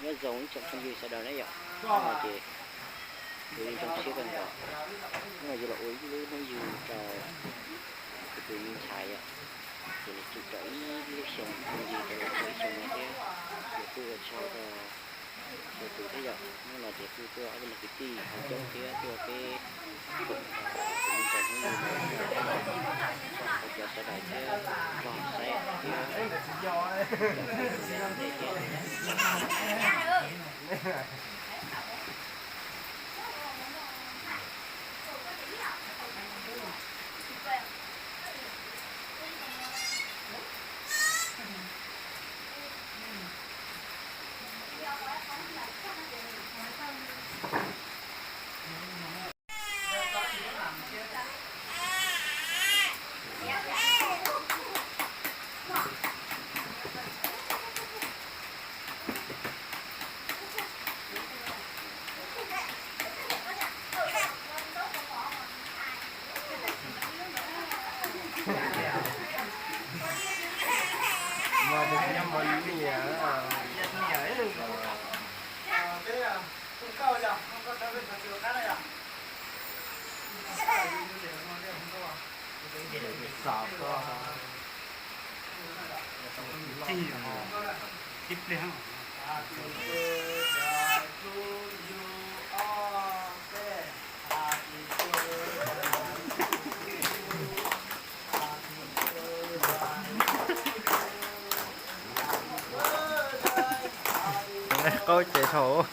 Nyob zoo ib tsoom phooj ywg sawv daws na yom, hnub no ces kuv yeej zoo siab kawg nkaus. Hnub no yuav los ua ib lub hnub yug rau kuv tus me ntxhais yom, ces nws tsum tau ib lub xyoo, kuv nce rau los tau ib xyoo no thiab. Ces kuj ua tsaug rau tus thiab yom, hnub no ces kuj tuaj ob peb leeg kwv tij hauv coob thiab tuaj peb koom tus me ntxhais hnub yug no, txog rau cov sawv daws thiab nrog saib thiab. Tib pliag. Qaub ces dhau.